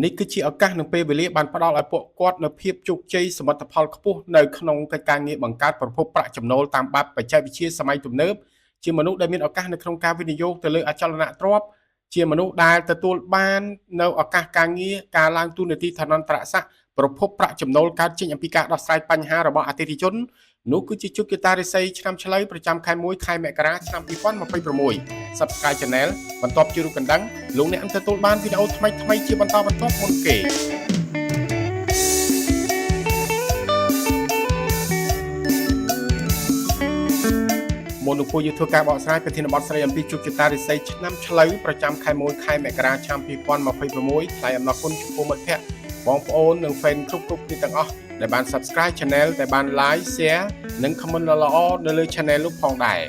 នេះគឺជាឱកាសនិងពេលវេលាបានផ្ដល់ឲ្យពួកគាត់នូវភាពជោគជ័យសមិទ្ធផលខ្ពស់នៅក្នុងកិច្ចការងារបង្កើតប្រភពប្រាក់ចំណូលតាមបែបបច្ចេកវិទ្យាសម័យទំនើបជាមនុស្សដែលមានឱកាសនៅក្នុងការវិនិយោគទៅលើអចលនទ្រព្យជាមនុស្សដែលទទួលបាននៅឱកាសការងារការឡើងតួនាទីឋានន្តរស័ក្តិប្រភពប្រាក់ចំណូលកើតចេញអំពីការដោះស្រាយបញ្ហារបស់អតិថិជននោះគឺជាជោគជតារិស័យឆ្នាំឆ្លូវប្រចាំខែ1ខែមករាឆ្នាំ2026 Subscribe Channel បន្ទាប់ជារូបកណ្ដឹងលោកអ្នកនឹងទទួលបានវីដេអូថ្មីៗជាបន្តបន្ទាប់មុនគេ មុននឹងពួកយើងធ្វើការបកស្រាយប្រធានបទស្រីអំពីជោគជតារិស័យឆ្នាំឆ្លូវប្រចាំខែ1ខែមករាឆ្នាំ2026ថ្លែងអំណរគុណចំពោះមិត្តភ័ក្តិបងប្អូននិង fan គ្រប់គ្រប់គ្នាទាំងអស់ដែលបាន Subscribe Channel ដែលបាន Like Share និង Comment ល្អៗនៅលើ Channel នោះផងដែរ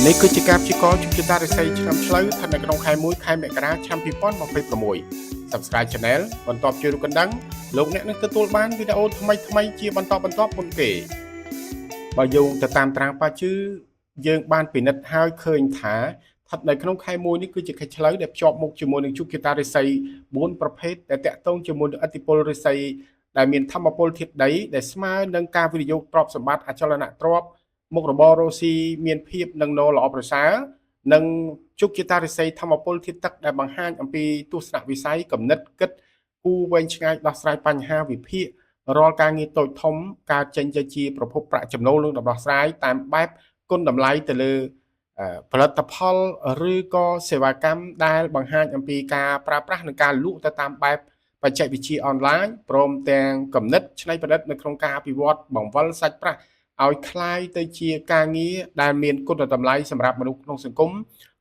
នេះគឺជាការព្យាករណ៍ជោគជតារិស័យឆ្នាំឆ្លូវស្ថិតនៅក្នុងខែ1ខែមករាឆ្នាំ2026 Subscribe Channel បន្ទាប់ជួយរូបកណ្ដឹងលោកអ្នកនឹងទទួលបានវីដេអូថ្មីៗជាបន្តបន្ទាប់មុនគេបើយោងទៅតាមត្រាងប៉ាជឺយើងបានពិនិត្យហើយឃើញថាស្ថិតនៅក្នុងខែ1នេះគឺជាខែឆ្លូវដែលភ្ជាប់មុខជាមួយនឹងជោគជតារិស័យ4ប្រភេទដែលតាក់ទងជាមួយនឹងឥទ្ធិពលរិស័យដែលមានធម្មពលធាតុដីដែលស្មើនឹងការវិនិយោគទ្រព្យសម្បត្តិអចលនទ្រព្យមុខរបររស់ស៊ីមានភាពនឹងណល្អប្រសើរនិងជោគជតារិស័យធម្មពលធាតុទឹកដែលបង្ហាញអំពីទស្សនវិស័យគំនិតគិតគូវែងឆ្ងាយដោះស្រាយបញ្ហាវិភាគរាល់ការងារតូចធំការចេញទៅជាប្រភពប្រាក់ចំណូលនិងដំណោះស្រាយតាមបែបគុណតម្លៃទៅលើផលិតផលឬក៏សេវាកម្មដែលបង្ហាញអំពីការប្រើប្រាស់និងការលក់ទៅតាមបែបបច្ចេកវិទ្យាអនឡាញព្រមទាំងគំនិតច្នៃប្រឌិតនៅក្នុងការអភិវឌ្ឍបង្វិលសាច់ប្រាក់ឲ្យคล้ายទៅជាការងារដែលមានគុណតម្លៃសម្រាប់មនុស្សក្នុងសង្គម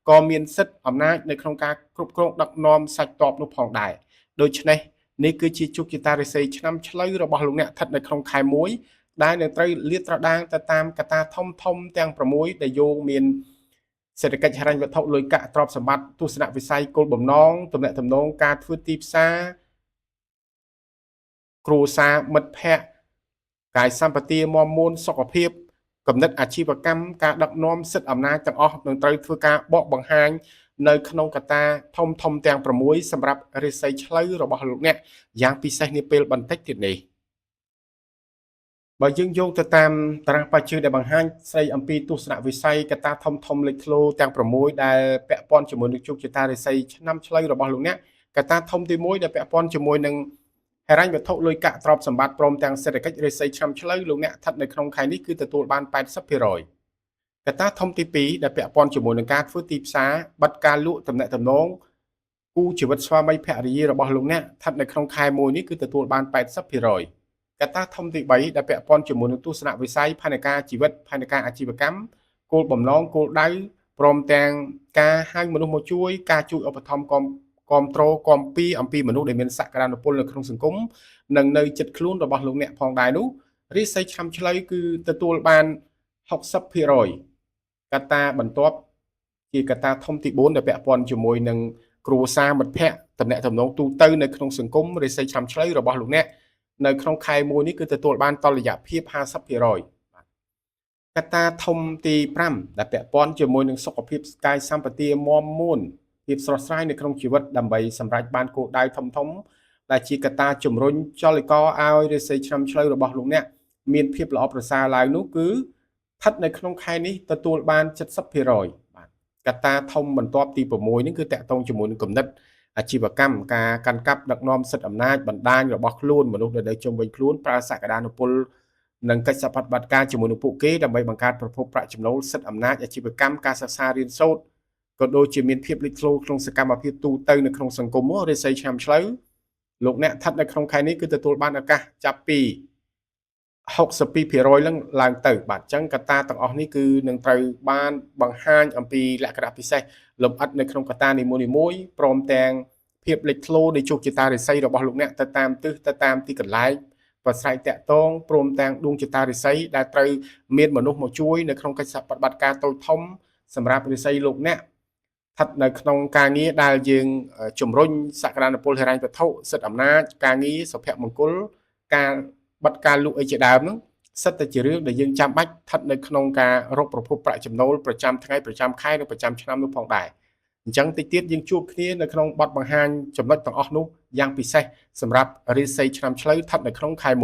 ក៏មានសិទ្ធិអំណាចនៅក្នុងការគ្រប់គ្រងដឹកនាំសាច់តបនោះផងដែរដូច្នេះនេះគឺជាជោគជតារិស័យឆ្នាំឆ្លូវរបស់លោកអ្នកស្ថិតនៅក្នុងខែ1ដែលនឹងត្រូវលាតត្រដាងទៅតាមកត្តាធំធំទាំង6ដែលយោងមានសេដ្ឋកិច្ចហិរញ្ញវត្ថុលុយកាក់ទ្រព្យសម្បត្តិទស្សនវិស័យគោលបំណងទំនាក់ទំនងការធ្វើទីផ្សារគ្រួសារមិត្តភ័ក្តិកាយសម្បទាមមួនសុខភាពគំនិតអាជីវកម្មការដឹកនាំសិទ្ធិអំណាចទាំងអស់នឹងត្រូវធ្វើការបកបង្ហាញនៅក្នុងកត្តាធំធំទាំង6សម្រាប់រិស័យឆ្លូវរបស់លោកអ្នកយ៉ាងពិសេសនាពេលបន្តិចទៀតនេះបើយើងយោងទៅតាមតារាងបាជឺដែលបង្ហាញស្ដីអំពីទស្សនវិស័យកត្តាធំធំលេចធ្លោទាំង6ដែលពាក់ព័ន្ធជាមួយនឹងជោគជតារិស័យឆ្នាំឆ្លូវរបស់លោកអ្នកកត្តាធំទី1ដែលពាក់ព័ន្ធជាមួយនឹងហិរញ្ញវត្ថុលុយកាក់ទ្រព្យសម្បត្តិព្រមទាំងសេដ្ឋកិច្ចរិស័យឆ្នាំឆ្លូវលោកអ្នកស្ថិតនៅក្នុងខែនេះគឺទទួលបាន80%កត្តាធំទី2ដែលពាក់ព័ន្ធជាមួយនឹងការធ្វើទីផ្សារបិទការលក់ទំនាក់ទំនងគូជីវិតស្វាមីភរិយារបស់លោកអ្នកស្ថិតនៅក្នុងខែមួយនេះគឺទទួលបាន80%កត្តាធំទី3ដែលពាក់ព័ន្ធជាមួយនឹងទស្សនវិស័យផែនការជីវិតផែនការអាជីវកម្មគោលបំណងគោលដៅព្រមទាំងការហៅមនុស្សមកជួយការជួយឧបត្ថម្ភគ្រប់គ្រងគាំពីអំពីមនុស្សដែលមានសក្តានុពលនៅក្នុងសង្គមនិងនៅចិត្តខ្លួនរបស់លោកអ្នកផងដែរនោះរិស័យឆ្នាំឆ្លូវគឺទទួលបាន60%កត្តាបន្ទាប់ជាកត្តាធំទី4ដែលពាក់ព័ន្ធជាមួយនឹងគ្រួសារមិត្តភ័ក្តិតំណែងតំណងទូទៅនៅក្នុងសង្គមរិស័យឆ្នាំឆ្លូវរបស់លោកអ្នកនៅក្នុងខែមួយនេះគឺទទួលបានតុល្យភាព50%កត្តាធំទី5ដែលពាក់ព័ន្ធជាមួយនឹងសុខភាពកាយសម្បទាមមួនភាពស្រស់ស្រាយនៅក្នុងជីវិតដើម្បីសម្រេចបានគោលដៅធំធំដែលជាកត្តាជំរុញចលករឲ្យរិស័យឆ្នាំឆ្លូវរបស់លោកអ្នកមានភាពល្អប្រសើរឡើងនោះគឺស្ថិតនៅក្នុងខែនេះទទួលបាន70%បាទកត្តាធំបន្ទាប់ទី6នេះគឺតាក់ទងជាមួយនឹងគំនិតអាជីវកម្មការកាន់កាប់ដឹកនាំសិទ្ធិអំណាចបណ្ដាញរបស់ខ្លួនមនុស្សដែលនៅជុំវិញខ្លួនប្រើសក្តានុពលនិងកិច្ចសហប្រតិបត្តិការជាមួយនឹងពួកគេដើម្បីបង្កើតប្រភពប្រាក់ចំណូលសិទ្ធិអំណាចអាជីវកម្មការសិក្សារៀនសូត្រក៏ដូចជាមានភាពលេចធ្លោក្នុងសកម្មភាពទូទៅនៅក្នុងសង្គមរិស័យឆ្នាំឆ្លូវលោកអ្នកស្ថិតនៅក្នុងខែនេះគឺទទួលបានឱកាសចាប់ពី62%ឡើងឡើងទៅបាទអញ្ចឹងកត្តាទាំងអស់នេះគឺនឹងត្រូវបានបង្ហាញអំពីលក្ខណៈពិសេសលម្អិតនៅក្នុងកត្តានីមួយៗព្រមទាំងភាពលេចធ្លោនៃជោគជតារិស័យរបស់លោកអ្នកទៅតាមទិសទៅតាមទីកន្លែង ប្រស្រ័យតាក់ទងព្រមទាំងដួងជតារិស័យដែលត្រូវមានមនុស្សមកជួយនៅក្នុងកិច្ចប្រតិបត្តិការតូចធំសម្រាប់រិស័យលោកអ្នកស្ថិតនៅក្នុងការងារដែលយើងជំរុញសក្តានុពលហិរញ្ញវត្ថុសិទ្ធិអំណាចការងារសុភមង្គលការបិទការលក់អីជាដើមហ្នឹងសិតតែជារឿងដែលយើងចាំបាច់ស្ថិតនៅក្នុងការរកប្រភពប្រាក់ចំណូលប្រចាំថ្ងៃប្រចាំខែនិងប្រចាំឆ្នាំនោះផងដែរអញ្ចឹងតិចទៀតយើងជួបគ្នានៅក្នុងបទបង្ហាញចំណុចទាំងអស់នោះយ៉ាងពិសេសសម្រាប់រាសីឆ្នាំឆ្លូវស្ថិតនៅក្នុងខែ1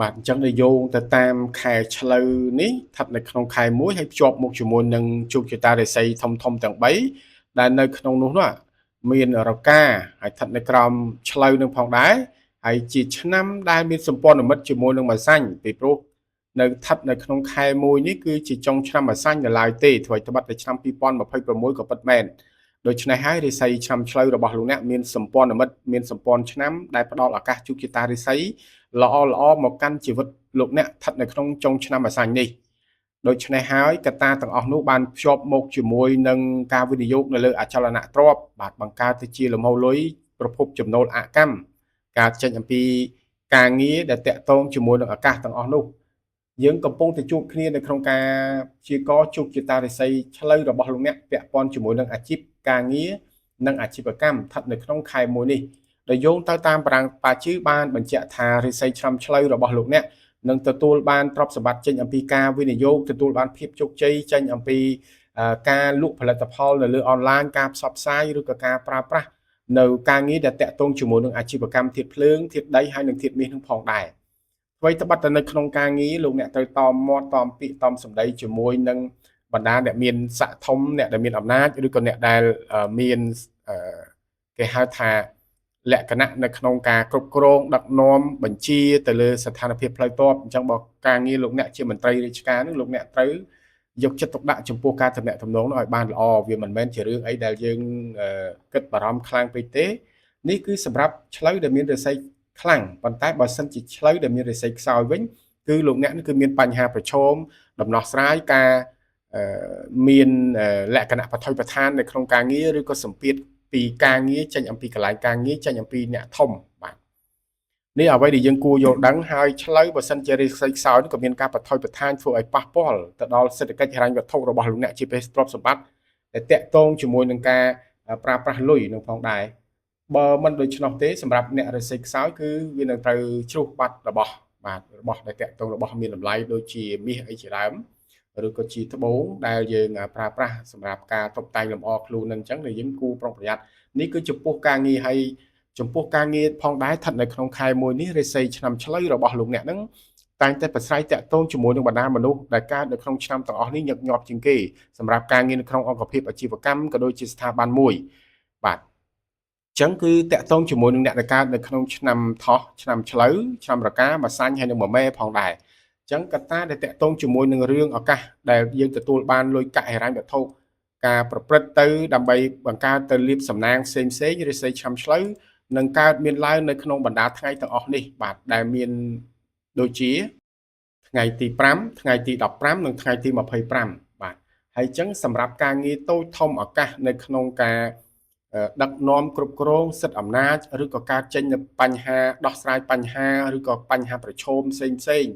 បាទអញ្ចឹងដែលយោងទៅតាមខែឆ្លូវនេះស្ថិតនៅក្នុងខែ1ហើយភ្ជាប់មកជាមួយនឹងជោគជតារាសីធំធំទាំង3ដែលនៅក្នុងនោះនោះមានរកាហើយស្ថិតនៅក្រោមឆ្លូវនឹងផងដែរហើយជាឆ្នាំដែលមានសម្ព័ន្ធមិត្តជាមួយនឹងម្សាញ់ពីព្រោះនៅស្ថិតនៅក្នុងខែ1នេះគឺជាចុងឆ្នាំម្សាញ់នៅឡើយទេថ្មីត្បិតតែឆ្នាំ2026ក៏ពិតមែនដូច្នេះហើយរាសីឆ្នាំឆ្លូវរបស់លោកអ្នកមានសម្ព័ន្ធមិត្តមានសម្ព័ន្ធឆ្នាំដែលផ្ដល់ឱកាសជោគជតារាសីល្អល្អមកកាន់ជីវិតលោកអ្នកស្ថិតនៅក្នុងចុងឆ្នាំម្សាញ់នេះដូច្នេះហើយកត្តាទាំងអស់នោះបានភ្ជាប់មកជាមួយនឹងការវិនិយោគនៅលើអចលនទ្រព្យបាទបង្កើតទៅជាលំហូរលុយប្រភពចំណូលអកម្មការចេញអំពីការងារដែលតាក់ទងជាមួយនឹងឱកាសទាំងអស់នោះយើងកំពុងតែជួបគ្នានៅក្នុងការព្យាករជោគជតារិស័យឆ្លូវរបស់លោកអ្នកពាក់ព័ន្ធជាមួយនឹងអាជីពការងារនិងអាជីវកម្មស្ថិតនៅក្នុងខែមួយនេះដោយយោងទៅតាមប្រាំងបាជឺបានបញ្ជាក់ថារិស័យឆ្នាំឆ្លូវរបស់លោកអ្នកនឹងទទួលបានទ្រព្យសម្បត្តិចេញអំពីការវិនិយោគទទួលបានភាពជោគជ័យចេញអំពីការលក់ផលិតផលនៅលើអនឡាញការផ្សព្វផ្សាយឬក៏ការប្រើប្រាស់នៅការងារដែលតាក់ទងជាមួយនឹងអាជីវកម្មធាតុភ្លើងធាតុដីហើយនិងធាតុមាសនឹងផងដែរអ្វីត្បិតតែនៅក្នុងការងារលោកអ្នកត្រូវតមមាត់តមពាក្យតមសម្ដីជាមួយនឹងបណ្ដាអ្នកមានស័ក្តិធំអ្នកដែលមានអំណាចឬក៏អ្នកដែលមានគេហៅថាលក្ខណៈនៅក្នុងការគ្រប់គ្រងដឹកនាំបញ្ជាទៅលើស្ថានភាពផ្លូវទ័ពអញ្ចឹងបើការងារលោកអ្នកជាមន្ត្រីរាជការនឹងលោកអ្នកត្រូវយកចិត្តទុកដាក់ចំពោះការតំណាក់តំណងនោះឲ្យបានល្អវាមិនមែនជារឿងអីដែលយើងគិតបារម្ភខ្លាំងពេកទេនេះគឺសម្រាប់ឆ្លូវដែលមានរិស័យខ្លាំងប៉ុន្តែបើសិនជាឆ្លូវដែលមានរិស័យខ្សោយវិញគឺលោកអ្នកនេះគឺមានបញ្ហាប្រឈមដំណោះស្រាយការមានលក្ខណៈបថុយប្រឋាននៅក្នុងការងារឬក៏សម្ពាធពីការងារចេញអំពីកន្លែងការងារចេញអំពីអ្នកធំបាទនេះអ្វីដែលយើងគួរយល់ដឹងហើយឆ្លូវបើសិនជារិស័យខ្សោយក៏មានការបថុយប្រឋានធ្វើឲ្យប៉ះពាល់ទៅដល់សេដ្ឋកិច្ចហិរញ្ញវត្ថុរបស់លោកអ្នកជាពិសេសទ្រព្យសម្បត្តិដែលតាក់ទងជាមួយនឹងការប្រើប្រាស់លុយនឹងផងដែរបើមិនដូច្នោះទេសម្រាប់អ្នករិស័យខ្សោយគឺវានឹងត្រូវជ្រុះបាត់របស់បាទរបស់ដែលតាក់ទងរបស់មានតម្លៃដូចជាមាសអីជាដើមឬក៏ជាត្បូងដែលយើងប្រើប្រាស់សម្រាប់ការតុបតែងលម្អខ្លួននឹងអញ្ចឹងដែលយើងគួរប្រុងប្រយ័ត្ននេះគឺចំពោះការងារហើយចំពោះការងារផងដែរស្ថិតនៅក្នុងខែមួយនេះរិស័យឆ្នាំឆ្លូវរបស់លោកអ្នកហ្នឹងតែងតែប្រស្រ័យតាក់ទងជាមួយនឹងបណ្ដាមនុស្សដែលកើតនៅក្នុងឆ្នាំទាំងអស់នេះញឹកញាប់ជាងគេសម្រាប់ការងារនៅក្នុងអង្គភាពអាជីវកម្មក៏ដូចជាស្ថាប័នមួយបាទអញ្ចឹងគឺតាក់ទងជាមួយនឹងអ្នកដែលកើតនៅក្នុងឆ្នាំថោះឆ្នាំឆ្លូវឆ្នាំរកាម្សាញ់ហើយនិងមមែផងដែរអញ្ចឹងកត្តាដែលតាក់ទងជាមួយនឹងរឿងឱកាសដែលយើងទទួលបានលុយកាក់ហិរញ្ញវត្ថុការប្រព្រឹត្តទៅដើម្បីបង្កើតទៅលៀបសំណាងផ្សេងផ្សេងរិស័យឆ្នាំឆ្លូវនឹងកើតមានឡើងនៅក្នុងបណ្ដាថ្ងៃទាំងអស់នេះបាទដែលមានដូចជាថ្ងៃទី5ថ្ងៃទី15និងថ្ងៃទី25បាទហើយអញ្ចឹងសម្រាប់ការងារតូចធំឱកាសនៅក្នុងការដឹកនាំគ្រប់គ្រងសិទ្ធិអំណាចឬក៏ការចេញនៅបញ្ហាដោះស្រាយបញ្ហាឬក៏បញ្ហាប្រឈមផ្សេងផ្សេង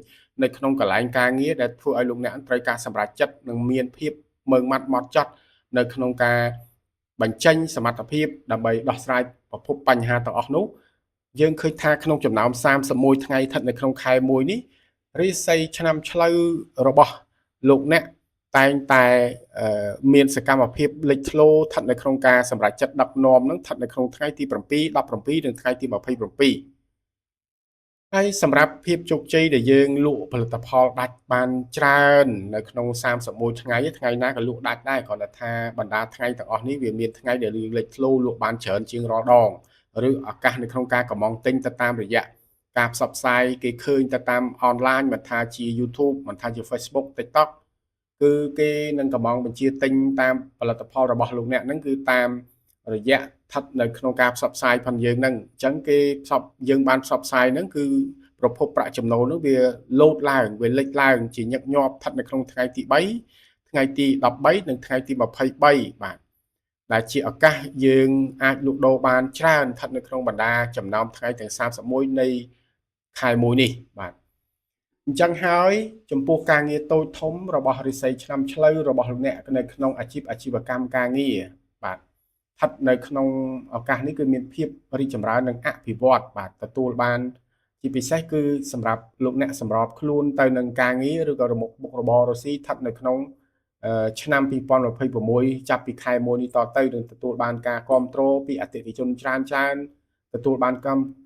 នៅក្នុងកន្លែងការងារដែលធ្វើឲ្យលោកអ្នកត្រូវការសម្រេចចិត្តនិងមានភាពម៉ឺងម៉ាត់ម៉ត់ចត់នៅក្នុងការបញ្ចេញសមត្ថភាពដើម្បីដោះស្រាយប្រភពបញ្ហាទាំងអស់នោះយើងឃើញថាក្នុងចំណោម31ថ្ងៃស្ថិតនៅក្នុងខែមួយនេះរិស័យឆ្នាំឆ្លូវរបស់លោកអ្នកតែងតែមានសកម្មភាពលេចធ្លោស្ថិតនៅក្នុងការសម្រេចចិត្តដឹកនាំនឹងស្ថិតនៅក្នុងថ្ងៃទី7 17និងថ្ងៃទី27ហើយសម្រាប់ភាពជោគជ័យដែលយើងលក់ផលិតផលដាច់បានច្រើននៅក្នុង31ថ្ងៃថ្ងៃណាក៏លក់ដាច់ដែរគ្រាន់តែថាបណ្ដាថ្ងៃទាំងអស់នេះវាមានថ្ងៃដែលយើងលេចធ្លោលក់បានច្រើនជាងរាល់ដងឬឱកាសនៅក្នុងការកម្មង់ទិញទៅតាមរយៈការផ្សព្វផ្សាយគេឃើញទៅតាមអនឡាញមិនថាជា YouTube មិនថាជា Facebook TikTok គឺគេនឹងកម្មង់បញ្ជាទិញតាមផលិតផលរបស់លោកអ្នកហ្នឹងគឺតាមរយៈស្ថិតនៅក្នុងការផ្សព្វផ្សាយផងយើងហ្នឹងអញ្ចឹងគេផ្សព្វយើងបានផ្សព្វផ្សាយហ្នឹងគឺប្រភពប្រាក់ចំណូលហ្នឹងវាលោតឡើងវាលេចឡើងជាញឹកញាប់ស្ថិតនៅក្នុងថ្ងៃទី3ថ្ងៃទី13និងថ្ងៃទី23បាទដែលជាឱកាសយើងអាចលក់ដូរបានច្រើនស្ថិតនៅក្នុងបណ្ដាចំណោមថ្ងៃទាំង31នៃ ខែ1នេះបាទអញ្ចឹងហើយចំពោះការងារតូចធំរបស់រិស័យឆ្នាំឆ្លូវរបស់លោកអ្នកនៅក្នុងអាជីពអាជីវកម្មការងារបាទស្ថិតនៅក្នុងឱកាសនេះគឺមានភាពរីកចម្រើននិងអភិវឌ្ឍបាទទទួលបានជាពិសេសគឺសម្រាប់លោកអ្នកសម្របខ្លួនទៅនឹងការងារឬក៏មុខរបររកស៊ីស្ថិតនៅក្នុងឆ្នាំ2026ចាប់ពីខែ1នេះតទៅនឹងទទួលបានការគ្រប់គ្រងពីអតិថិជនច្រើនច្រើនទទួលបាន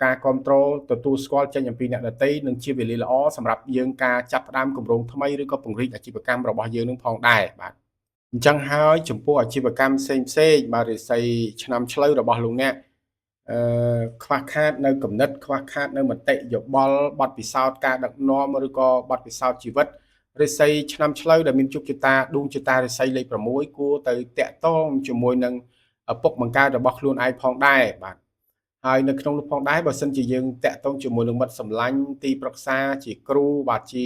ការគ្រប់គ្រងទទួលស្គាល់ចេញអំពីអ្នកដទៃនិងជាវេលាល្អសម្រាប់យើងការចាប់ផ្ដើមគម្រោងថ្មីឬក៏ពង្រីកអាជីវកម្មរបស់យើងនឹងផងដែរបាទអញ្ចឹងហើយចំពោះអាជីវកម្មផ្សេងផ្សេងបាទរិស័យឆ្នាំឆ្លូវរបស់លោកអ្នកខ្វះខាតនៅគំនិតខ្វះខាតនៅមតិយោបល់បទពិសោធន៍ការដឹកនាំឬក៏បទពិសោធន៍ជីវិតរិស័យឆ្នាំឆ្លូវដែលមានជោគជតាដួងជតារិស័យលេខ6គួរទៅតាក់ទងជាមួយនឹងឪពុកបង្កើតរបស់ខ្លួនឯងផងដែរបាទហើយនៅក្នុងនោះផងដែរបើសិនជាយើងតាក់ទងជាមួយនឹងមិត្តសម្លាញ់ទីប្រឹក្សាជាគ្រូបាទជា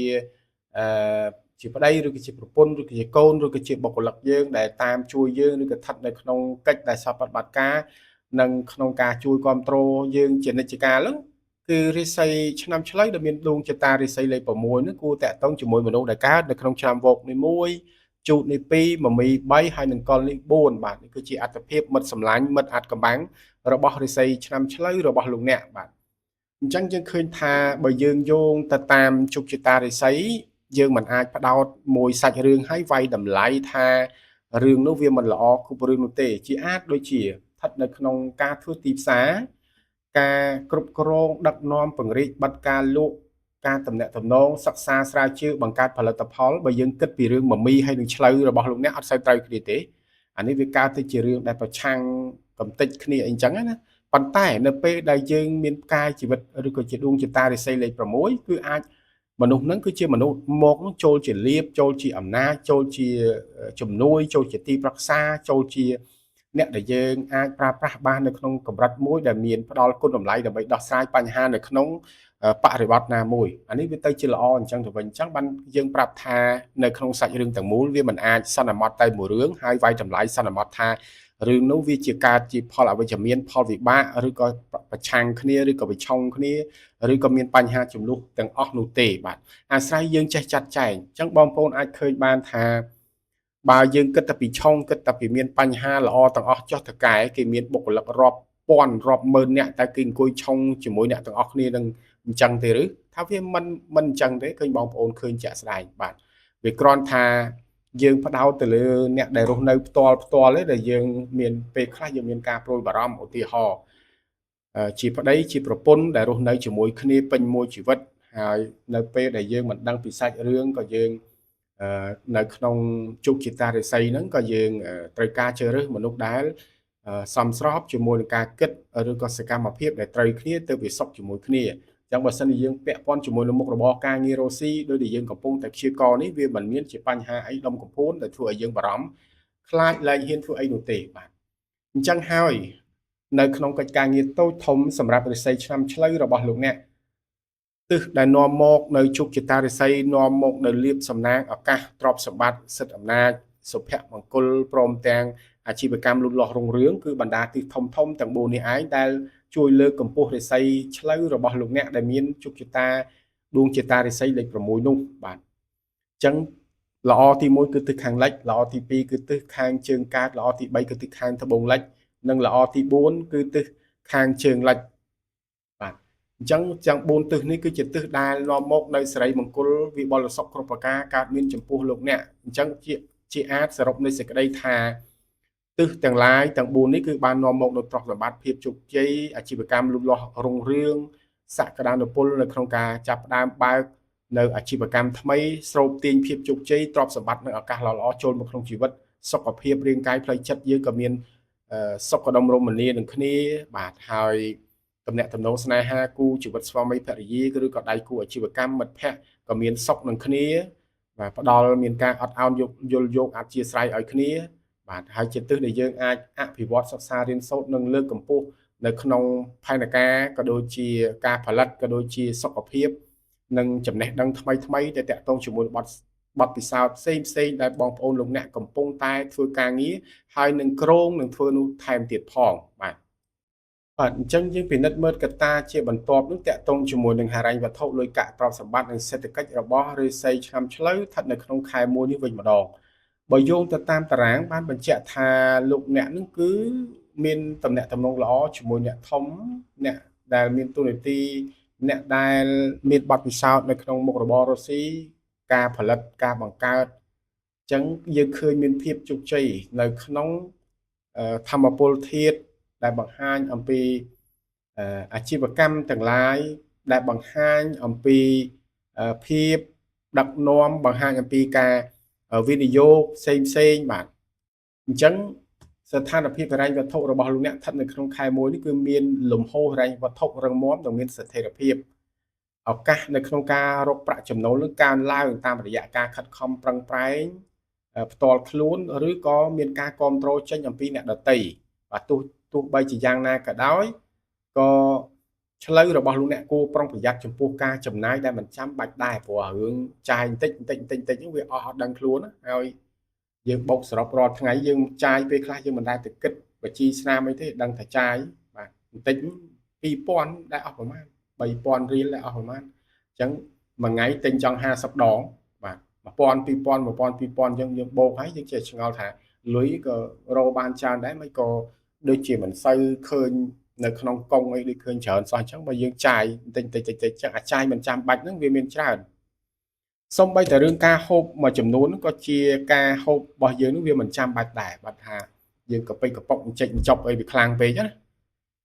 អឺជាប្តីឬក៏ជាប្រពន្ធឬក៏ជាកូនឬក៏ជាបុគ្គលិកយើងដែលតាមជួយយើងឬក៏ស្ថិតនៅក្នុងកិច្ចដែលសពប្រតិបត្តិការនិងក្នុងការជួយគ្រប់គ្រងយើងជានិច្ចកាលហ្នឹងគឺរិស័យឆ្នាំឆ្លូវដែលមានដួងជតារិស័យលេខ6នេះគួរតាក់ទងជាមួយមនុស្សដែលកើតនៅក្នុងឆ្នាំវកនេះ1ជូតនេះ2មមី3ហើយនិងកុលនេះ4បាទនេះគឺជាអត្ថភាពមិត្តសម្លាញ់មិត្តអាចកំបាំងរបស់រិស័យឆ្នាំឆ្លូវរបស់លោកអ្នកបាទអញ្ចឹងយើងឃើញថាបើយើងយោងទៅតាមជោគជតារិស័យយើងមិនអាចផ្ដោតមួយសាច់រឿងឲ្យវាយតម្លៃថារឿងនោះវាមិនល្អគ្រប់រឿងនោះទេជាអាចដូចជាស្ថិតនៅក្នុងការធ្វើទីផ្សារការគ្រប់គ្រងដឹកនាំពង្រីកបិទការលក់ការតំណាក់តំណងសិក្សាស្រាវជ្រាវបង្កើតផលិតផលបើយើងគិតពីរឿងមមីហើយនឹងឆ្លូវរបស់លោកអ្នកអត់សូវត្រូវគ្នាទេអានេះវាកើតទៅជារឿងដែលប្រឆាំងកំទេចគ្នាអីចឹងណាប៉ុន្តែនៅពេលដែលយើងមានផ្កាយជីវិតឬក៏ជាដួងជតារិស័យលេខ6គឺអាចមនុស្សហ្នឹងគឺជាមនុស្សមកនោះចូលជាលៀបចូលជាអំណាចចូលជាជំនួយចូលជាទីប្រឹក្សាចូលជាអ្នកដែលយើងអាចប្រើប្រាស់បាននៅក្នុងកម្រិតមួយដែលមានផ្ដល់គុណតម្លៃដើម្បីដោះស្រាយបញ្ហានៅក្នុងបរិបទណាមួយអានេះវាទៅជាល្អអញ្ចឹងទៅវិញអញ្ចឹងបានយើងប្រាប់ថានៅក្នុងសាច់រឿងទាំងមូលវាមិនអាចសន្មត់តែមួយរឿងហើយវាយតម្លៃសន្មត់ថារឿងនោះវាជាការជាផលអវិជ្ជមានផលវិបាកឬក៏ប្រឆាំងគ្នាឬក៏វិឆុងគ្នាឬក៏មានបញ្ហាចំនួនទាំងអស់នោះទេបាទអាស្រ័យយើងចេះចាត់ចែងអញ្ចឹងបងប្អូនអាចឃើញបានថាបើយើងគិតតែពីឆុងគិតតែពីមានបញ្ហាល្អទាំងអស់ចុះតកែគេមានបុគ្គលិករាប់ពាន់រាប់ម៉ឺនអ្នកតែគេអង្គុយឆុងជាមួយអ្នកទាំងអស់គ្នានឹងអញ្ចឹងទេឬថាវាមិនអញ្ចឹងទេឃើញបងប្អូនឃើញជាក់ស្ដែងបាទវាគ្រាន់ថាយើងផ្ដោតទៅលើអ្នកដែលរស់នៅផ្ទាល់ទេដែលយើងមានពេលខ្លះយើងមានការព្រួយបារម្ភឧទាហរណ៍ជាប្តីជាប្រពន្ធដែលរស់នៅជាមួយគ្នាពេញមួយជីវិតហើយនៅពេលដែលយើងមិនដឹងពីសាច់រឿងក៏យើងនៅក្នុងជោគជតារិស័យហ្នឹងក៏យើងត្រូវការជ្រើសរើសមនុស្សដែលសមស្របជាមួយនឹងការគិតឬក៏សកម្មភាពដែលត្រូវគ្នាទៅវាសុខជាមួយគ្នាអញ្ចឹងបើសិនជាយើងពាក់ព័ន្ធជាមួយនឹងមុខរបរការងាររស់ស៊ីដោយដែលយើងកំពុងតែព្យាករនេះវាមិនមានជាបញ្ហាអីដុំកំភួនដែលធ្វើឲ្យយើងបារម្ភខ្លាចលែងហ៊ានធ្វើអីនោះទេបាទអញ្ចឹងហើយនៅក្នុងកិច្ចការងារតូចធំសម្រាប់រិស័យឆ្នាំឆ្លូវរបស់លោកអ្នកទិសដែលនាំមកនៅជោគជតារិស័យនាំមកនៅលៀបសំណាងឱកាសទ្រព្យសម្បត្តិសិទ្ធិអំណាចសុភមង្គលព្រមទាំងអាជីវកម្មលូតលាស់រុងរឿងគឺបណ្ដាទិសធំធំទាំង4នេះឯងដែលជួយលើកកម្ពស់រិស័យឆ្លូវរបស់លោកអ្នកដែលមានជោគជតាដួងជតារិស័យលេខ6នោះបាទអញ្ចឹងល្អទី1គឺទិសខាងលិចល្អទី2គឺទិសខាងជើងកើតល្អទី3គឺទិសខាងត្បូងលិចនិងល្អទី4គឺទិសខាងជើងលិចបាទអញ្ចឹងទាំង4ទិសនេះគឺជាទិសដែលនាំមកនៅសិរីមង្គលវិបុលសុខគ្រប់ប្រការកើតមានចំពោះលោកអ្នកអញ្ចឹងជាអាចសរុបនៃសេចក្តីថាទិសទាំងឡាយទាំង4នេះគឺបាននាំមកនូវទ្រព្យសម្បត្តិភាពជោគជ័យអាជីវកម្មលូតលាស់រុងរឿងសក្តានុពលនៅក្នុងការចាប់ផ្ដើមបើកនៅអាជីវកម្មថ្មីស្រូបទាញភាពជោគជ័យទ្រព្យសម្បត្តិនិងឱកាសល្អៗចូលមកក្នុងជីវិតសុខភាពរាងកាយផ្លូវចិត្តយើងក៏មានសុខដុមរមនានឹងគ្នាបាទហើយទំនាក់ទំនងស្នេហាគូជីវិតស្វាមីភរិយាឬក៏ដៃគូអាជីវកម្មមិត្តភ័ក្តិក៏មានសុខនឹងគ្នាបាទផ្ដល់មានការអត់ឱនយល់យកអធិស្ឋានឲ្យគ្នាបាទហើយជាទិសដែលយើងអាចអភិវឌ្ឍសិក្សារៀនសូត្រនិងលើកកម្ពស់នៅក្នុងផែនការក៏ដូចជាការផលិតក៏ដូចជាសុខភាពនិងចំណេះដឹងថ្មីថ្មីដែលតាក់ទងជាមួយបទពិសោធន៍ផ្សេងផ្សេងដែលបងប្អូនលោកអ្នកកំពុងតែធ្វើការងារហើយនឹងគ្រោងនឹងធ្វើនោះថែមទៀតផងបាទ បាទអញ្ចឹងយើងពិនិត្យមើលកត្តាជាបន្ទាប់នោះតាក់ទងជាមួយនឹងហិរញ្ញវត្ថុលុយកាក់ទ្រព្យសម្បត្តិនិងសេដ្ឋកិច្ចរបស់រាសីឆ្នាំឆ្លូវស្ថិតនៅក្នុងខែ1នេះវិញម្ដងបើយោងទៅតាមតារាងបានបញ្ជាក់ថាលោកអ្នកនឹងគឺមានតំណែងតំណងល្អជាមួយអ្នកធំអ្នកដែលមានតួនាទីអ្នកដែលមានបទពិសោធន៍នៅក្នុងមុខរបររស់ស៊ីការផលិតការបង្កើតអញ្ចឹងយើងឃើញមានភាពជោគជ័យនៅក្នុងធម្មពលធាតុដែលបង្ហាញអំពីអាជីវកម្មទាំងឡាយដែលបង្ហាញអំពីភាពដឹកនាំបង្ហាញអំពីការវិនិយោគផ្សេងផ្សេងបាទអញ្ចឹងស្ថានភាពហិរញ្ញវត្ថុរបស់លោកអ្នកស្ថិតនៅក្នុងខែ1នេះគឺមានលំហូរហិរញ្ញវត្ថុរឹងមាំនិងមានស្ថិរភាពឱកាសនៅក្នុងការរកប្រាក់ចំណូលនឹងកើនឡើងតាមរយៈការខិតខំប្រឹងប្រែងផ្ទាល់ខ្លួនឬក៏មានការគ្រប់គ្រងចេញអំពីអ្នកដទៃបាទទោះបីជាយ៉ាងណាក៏ដោយក៏ឆ្លូវរបស់លោកអ្នកគួរប្រុងប្រយ័ត្នចំពោះការចំណាយដែលមិនចាំបាច់ដែរព្រោះរឿងចាយបន្តិចបន្តិចបន្តិចបន្តិចហ្នឹងវាអស់អត់ដឹងខ្លួនណាហើយយើងបោកសរុបរាល់ថ្ងៃយើងចាយពេលខ្លះយើងមិនដែលទៅគិតបញ្ជីស្នាមអីទេដឹងថាចាយបាទបន្តិច2000ដែលអស់ប្រហែល3000រៀលដែលអស់ប្រហែលអញ្ចឹងមួយថ្ងៃទិញចង់50ដងបាទ1000 2000 1000 2000អញ្ចឹងយើងបូកហើយយើងចេះឆ្ងល់ថាលុយក៏រកបានច្រើនដែរមិនក៏ដូចជាមិនសូវឃើញនៅក្នុងកងអីដូចឃើញច្រើនសោះអញ្ចឹងបើយើងចាយបន្តិចតិចតិចតិចចឹងអាចាយមិនចាំបាច់ហ្នឹងវាមានច្រើនសំបីតែរឿងការហូបមួយចំនួនក៏ជាការហូបរបស់យើងនឹងវាមិនចាំបាច់ដែរបាទថាយើងក៏ពេចកប៉ុកអញ្ចេចចប់អីវាខ្លាំងពេកណា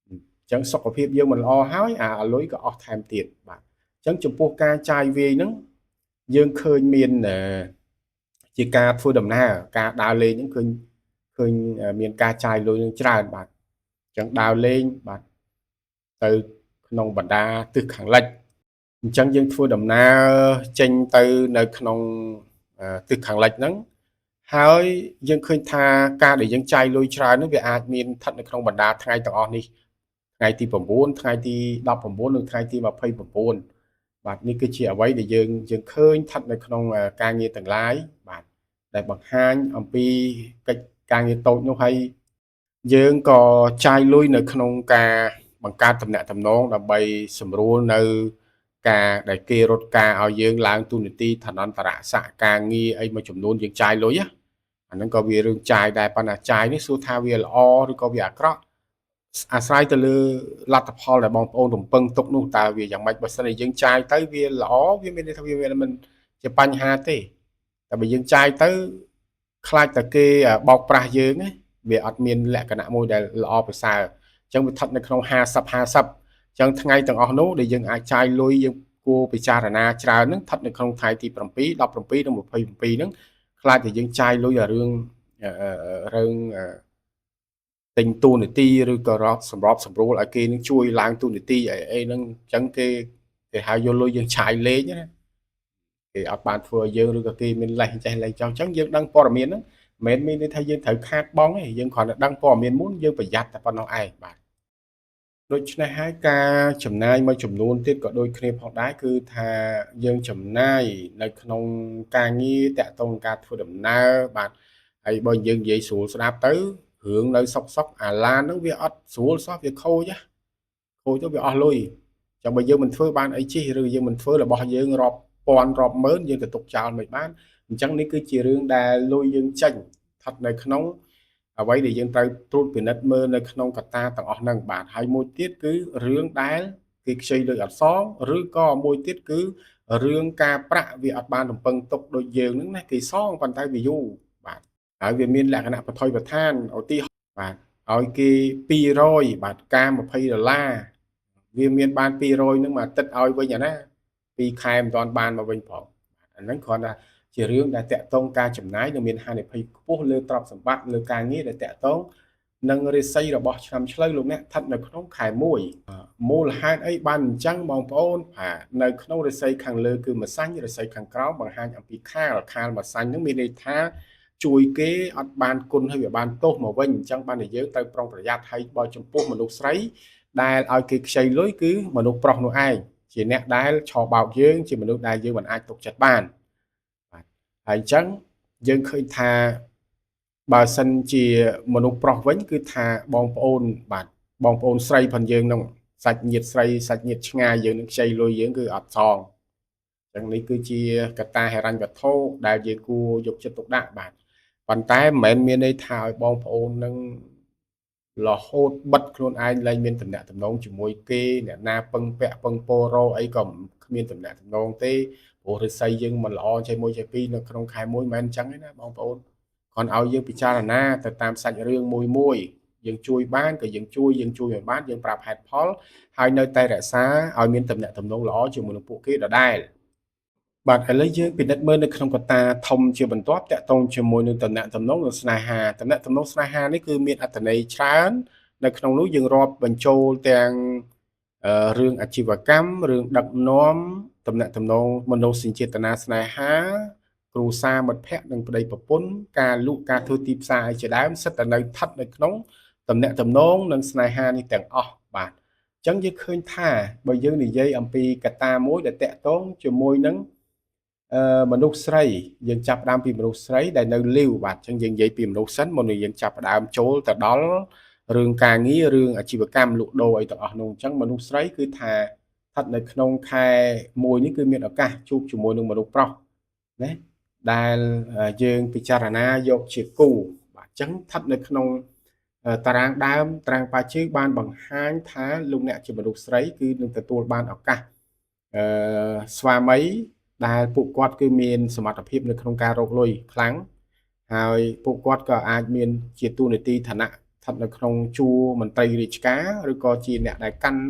អញ្ចឹងសុខភាពយើងមិនល្អហើយអាលុយក៏អស់ថែមទៀតបាទអញ្ចឹងចំពោះការចាយវាយហ្នឹងយើងឃើញមានជាការធ្វើដំណើរការដើរលេងហ្នឹងឃើញមានការចាយលុយនឹងច្រើនបាទអញ្ចឹងដើរលេងបាទទៅក្នុងបណ្ដាទិសខាងលិចអញ្ចឹងយើងធ្វើដំណើរចេញទៅនៅក្នុងទិសខាងលិចហ្នឹងហើយយើងឃើញថាការដែលយើងចាយលុយច្រើននោះវាអាចមានស្ថិតនៅក្នុងបណ្ដាថ្ងៃទាំងអស់នេះថ្ងៃទី9ថ្ងៃទី19និងថ្ងៃទី29បាទនេះគឺជាអ្វីដែលយើងឃើញស្ថិតនៅក្នុងការងារទាំងឡាយបាទដែលបង្ហាញអំពីកិច្ចការងារតូចនោះហើយយើងក៏ចាយលុយនៅក្នុងការបង្កើតតំណែងតំណងដើម្បីសម្រួលនៅការដែលគេរត់ការឲ្យយើងឡើងទូនាទីឋានន្តរស័ក្តិការងារអីមួយចំនួនយើងចាយលុយណាអាហ្នឹងក៏វារឿងចាយដែរប៉ុន្តែចាយនេះសួរថាវាល្អឬក៏វាអាក្រក់អាស្រ័យទៅលើលទ្ធផលដែលបងប្អូនរំពឹងទុកនោះតើវាយ៉ាងម៉េចបើសិនជាយើងចាយទៅវាល្អវាមានន័យថាវាមិនជាបញ្ហាទេតែបើយើងចាយទៅខ្លាចតែគេបោកប្រាស់យើងណាវាអត់មានលក្ខណៈមួយដែលល្អប្រសើរអញ្ចឹងវាស្ថិតនៅក្នុង50 50អញ្ចឹងថ្ងៃទាំងអស់នោះដែលយើងអាចចាយលុយយើងគួរពិចារណាច្រើនហ្នឹងស្ថិតនៅក្នុងថ្ងៃទី7 17និង27ហ្នឹងខ្លាចតែយើងចាយលុយអារឿងរឿងទិញតួនាទីឬក៏រកសម្របសម្រួលឲ្យគេនឹងជួយឡើងតួនាទីអីអីហ្នឹងអញ្ចឹងគេហៅយកលុយយើងឆាយលេងណាគេអត់បានធ្វើឲ្យយើងឬក៏គេមានលេសចេះលេសចោះអញ្ចឹងយើងដឹងព័ត៌មានហ្នឹងមិនមែនមានន័យថាយើងត្រូវខាតបង់ទេយើងគ្រាន់តែដឹងព័ត៌មានមុនយើងប្រយ័ត្នតែប៉ុណ្ណោះឯងបាទដូច្នេះហើយការចំណាយមួយចំនួនទៀតក៏ដូចគ្នាផងដែរគឺថាយើងចំណាយនៅក្នុងការងារតាក់ទងការធ្វើដំណើរបាទហើយបើយើងនិយាយស្រួលស្ដាប់ទៅរឿងនៅសុកសុកអាឡានហ្នឹងវាអត់ស្រួលសោះវាខូចណាខូចទៅវាអស់លុយចាំបើយើងមិនធ្វើបានអីជិះឬយើងមិនធ្វើរបស់យើងរាប់ពាន់រាប់ម៉ឺនយើងទៅទុកចោលមិនបានអញ្ចឹងនេះគឺជារឿងដែលលុយយើងចេញស្ថិតនៅក្នុងអ្វីដែលយើងត្រូវត្រួតពិនិត្យមើលនៅក្នុងកត្តាទាំងអស់ហ្នឹងបាទហើយមួយទៀតគឺរឿងដែលគេខ្ចីលុយអត់សងឬក៏មួយទៀតគឺរឿងការប្រាក់វាអត់បានរំពឹងទុកដូចយើងហ្នឹងណាគេសងប៉ុន្តែវាយូរបាទហើយវាមានលក្ខណៈបថុយបឋានឧទាហរណ៍បាទឲ្យគេ200បាទការ20ដុល្លារវាមានបាន200ហ្នឹងមួយអាទិត្យឲ្យវិញអាណា2ខែមិនទាន់បានមកវិញផងអាហ្នឹងគ្រាន់តែជារឿងដែលតាក់ទងការចំណាយនិងមានហានិភ័យខ្ពស់លើទ្រព្យសម្បត្តិលើការងារដែលតាក់ទងនិងរាសីរបស់ឆ្នាំឆ្លូវលោកអ្នកស្ថិតនៅក្នុងខែ1មូលហេតុអីបានអញ្ចឹងបងប្អូនបាទនៅក្នុងរាសីខាងលើគឺម្សាញ់រាសីខាងក្រោមបង្ហាញអំពីខាលខាលម្សាញ់ហ្នឹងមានន័យថាជួយគេអត់បានគុណហើយវាបានទោសមកវិញអញ្ចឹងបានតែយើងត្រូវប្រុងប្រយ័ត្នហើយបើចំពោះមនុស្សស្រីដែលឲ្យគេខ្ចីលុយគឺមនុស្សប្រុសនោះឯងជាអ្នកដែលឆោបោកយើងជាមនុស្សដែលយើងមិនអាចទុកចិត្តបានបាទហើយអញ្ចឹងយើងឃើញថាបើសិនជាមនុស្សប្រុសវិញគឺថាបងប្អូនបាទ បងប្អូនស្រីផងយើងនោះសាច់ញាតិស្រីសាច់ញាតិឆ្ងាយយើងនឹងខ្ចីលុយយើងគឺអត់សងចឹងនេះគឺជាកត្តាហិរញ្ញវត្ថុដែលយើងគួរយកចិត្តទុកដាក់បាទប៉ុន្តែមិនមែនមានន័យថាឲ្យបងប្អូននឹងរហូតបិទខ្លួនឯងលែងមានតំណែងតំណងជាមួយគេអ្នកណាពឹងពាក់ពឹងពោរអីក៏គ្មានតំណែងតំណងទេព្រោះរិស័យយើងមិនល្អចេះមួយចេះពីរនៅក្នុងខែមួយមិនមែនអញ្ចឹងទេណាបងប្អូនគ្រាន់ឲ្យយើងពិចារណាទៅតាមសាច់រឿងមួយមួយយើងជួយបានក៏យើងជួយយើងជួយមិនបានយើងប្រាប់ហេតុផលហើយនៅតែរក្សាឲ្យមានតំណែងតំណងល្អជាមួយនឹងពួកគេដដែលបាទឥឡូវយើងពិនិត្យមើលនៅក្នុងកត្តាធំជាបន្ទាប់តាក់ទងជាមួយនឹងតំណែងតំណងនិងស្នេហាតំណែងតំណងស្នេហានេះគឺមានអត្ថន័យច្រើននៅក្នុងនោះយើងរាប់បញ្ចូលទាំងរឿងអាជីវកម្មរឿងដឹកនាំតំណែងតំណងមនោសញ្ចេតនាស្នេហាគ្រួសារមិត្តភក្តិនិងប្តីប្រពន្ធការលក់ការធ្វើទីផ្សារអីជាដើមសិតតែនៅស្ថិតនៅក្នុងតំណែងតំណងនិងស្នេហានេះទាំងអស់បាទអញ្ចឹងយើងឃើញថាបើយើងនិយាយអំពីកត្តាមួយដែលតាក់ទងជាមួយនឹងមនុស្សស្រីយើងចាប់ផ្ដើមពីមនុស្សស្រីដែលនៅលីវបាទអញ្ចឹងយើងនិយាយពីមនុស្សសិនមុននឹងយើងចាប់ផ្ដើមចូលទៅដល់រឿងការងាររឿងអាជីវកម្មលក់ដូរអីទាំងអស់នោះអញ្ចឹងមនុស្សស្រីគឺថាស្ថិតនៅក្នុងខែមួយនេះគឺមានឱកាសជួបជាមួយនឹងមនុស្សប្រុសណាដែលយើងពិចារណាយកជាគូបាទអញ្ចឹងស្ថិតនៅក្នុងតារាងដើមតារាងបាជើបានបង្ហាញថាលោកអ្នកជាមនុស្សស្រីគឺនឹងទទួលបានឱកាសស្វាមីដែលពួកគាត់គឺមានសមត្ថភាពនៅក្នុងការរកលុយខ្លាំងហើយពួកគាត់ក៏អាចមានជាតួនាទីឋានៈស្ថិតនៅក្នុងជួរមន្ត្រីរាជការឬក៏ជាអ្នកដែលកាន់